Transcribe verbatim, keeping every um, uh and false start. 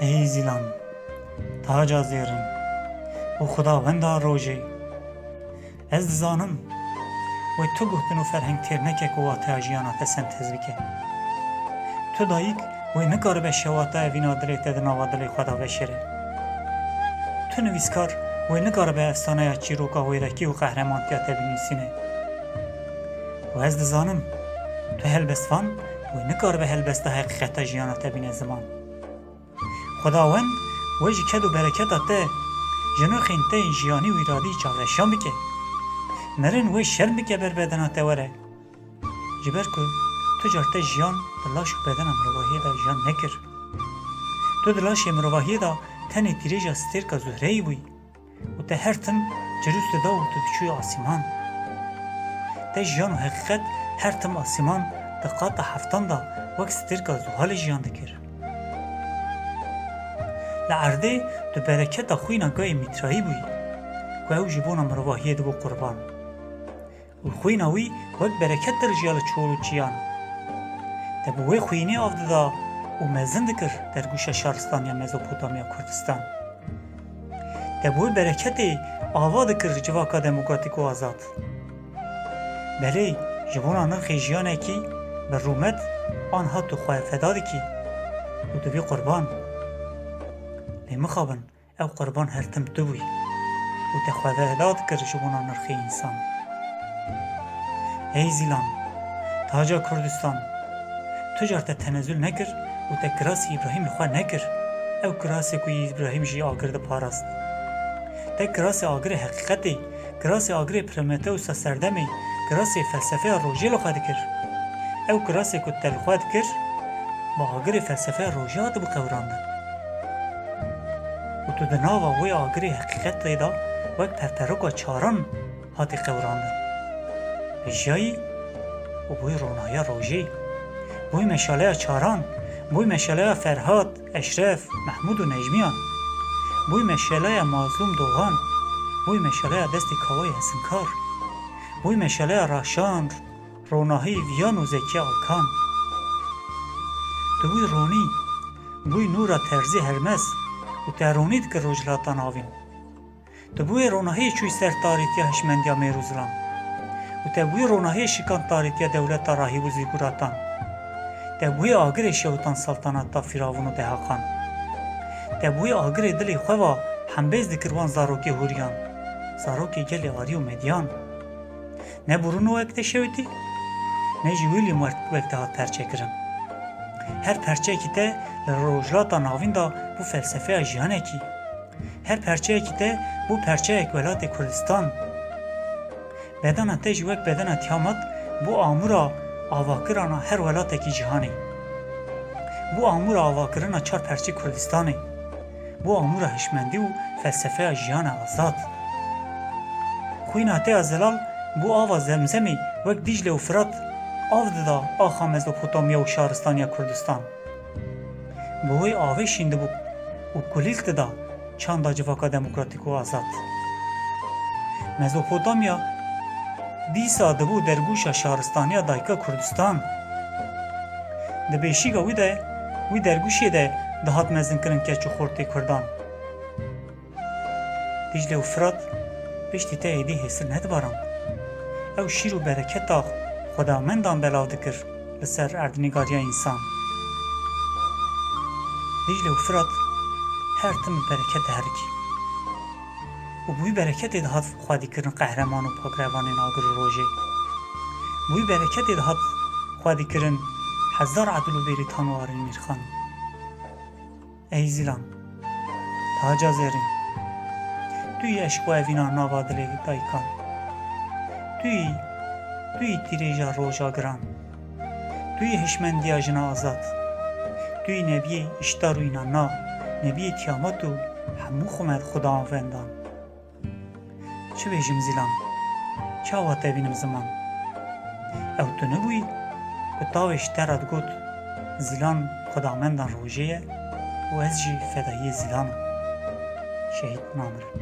Ey Zîlan, taca zêrîn û xwedawenda rojê, ez dizanim wê tu guhtin û ferheng têr neke ku wateya jiyana te sentez bike. Tu dayik wê nikaribe şewata evîna dilê te di nava dilê xwe de veşêre. Tu nivîskar wê nikaribe efsaneya çîroka wêrekî û qehremantiya te binivîsîne. Û ez dizanim, tu helbestvan wê nikaribe helbesta heqîqeta jiyana te bîne ziman. Xwedawend wê ji ked û bereketa te, ji nirxên te yên jiyanî û îradî çavreşan bike. Mirin wê şerm bike ber bedena te were. Ji ber ku tu car te jiyan di laş û bedena mirovahiyê de jiyan nekir. Tu di laşê mirovahiyê de tenê tîrêja stêrka Zuhreyê bûyî û te her tim cirûs dida û tu diçûyî asîman. Te jiyan û heqîqet her tim asîman di qata heftan de wek stêrka Zuhalê jiyan dikir. Li erdê tu bereketa xwîna gayê Mîtrayî bûyî ku ew ji bona mirovahiyê dibû qurban. Û xwîna wî wek bereket dirjiya li çol û çiyan. Te bi wê xwînê av dida û mezin dikir dergûşa şaristaniya Mezopotamya Kurdistan. Te bi wê bereketê ava dikir civaka demokratîk û azad. Belê, ji bona nirxê jiyanekî bi rûmet anha tu xwe feda dikî û dibî qurban. Lê mixabin, ew qurban her tim tu bûyî û te xwe feda dikir ji bona nirxê însan. Ey Zîlan, taca Kurdistan, tu car te tenezul nekir û te kirasê Îbrahîm li xwe nekir, ew kirasê ku Îbrahîm jî agir diparast. Te kirasê agirê heqîqetê, kirasê agirê Prometheus'a serdemê, kirasê felsefeya rojê li xwe dikir. Ew kirasê ku te li xwe dikir, bi agirê felsefeya rojê hatibû qewrandin. Û tu di nava wê agirê heqîqetê de wek perperoka çaran hatî qewrandin. Vejiyayî û bûyî ronahiya rojê. Bûyî meşaleya çaran, bûyî meşaleya Ferhat, Eşref, Mehmûd û Necmiyan. Bûyî meşaleya Mazlûm Dogan, bûyî meşaleya destê Kawayê Hesinkar. Bûyî meşaleya Raşan, Ronahî Viyan û Zekî Alkan. Tu bûyî ronî, bûyî nûra Terzî Hermes û te ronî dikir Rojhilata Navîn. Tu bûyî ronahiyê çûyî ser tarîtiya hişmendiya mêr û zilam. Û te bûyî ronahiyê şikand tarîtiya dewleta rahîb û zîguratan. Te bûyî agirê şewitan saltanata fîravûn û dehaqan. Te bûyî agirê dilê xwe va hembêz dikir wan zarokê hûriyan, zarokê gelê arî û medyan. Ne Bruno wek te şewitî, ne jî William wek, wek te hat perçekirin. Her perçeyekî te li Rojhilata Navîn de bû felsefeya jiyanekî. Her perçeyekî te bû perçeyek welatê Kurdistan. Bedena te jî wek bedena Tiamat bû amûra avakirana her welatekî cîhanê. Bû amûra avakirina çar perçê Kurdistanê. Bû amûra hişmendî û felsefeya jiyana azad. Xwîna te ya zelal bû ava Zemzemê wek Dîcle û Firat av dida axa Mezopotamya û şaristaniya Kurdistan. Bi wê avê şîn dibû û kulîlk dida çanda civaka demokratîk û azad. Mezopotamya dîsa dibû dergûşa şaristaniya dayika Kurdistan. Di bêşîga wî de, wî dergûşê de dihat mezinkirin keç û xortê Kurdan. Dîcle û Firat piştî te êdî hêsir nedibaran. Ew şîr û bereketa xwedamendan belav dikir li ser erdnîgariya însan. Dîcle û Firat her tim bi bereket diherikî. Û bi wî bereketê dihat xwedîkirin qehreman û pakrevanên agir û rojê. Bi wî bereketê dihat xwedîkirin hezar Edil û Bêrîtan û Arîn Mîrxan. Ey Zîlan, taca zêrîn, tu yî eşq û evîna nava dilê dayikan. Tu yî, tu yî tîrêja roja giran. Tu yî hişmendiya jina azad. Tu yî nebiyê îştar û înanna, nebiyê Tiamat û hemû xumed xudawendan. Çi bêjim Zîlan? Çawa te bînim ziman? Ew tu nebûyî ku tavê ji te re digot, Zîlan xwedamendan rojê ye û ez jî fedayiyê Zîlan im. Şehîd namirim.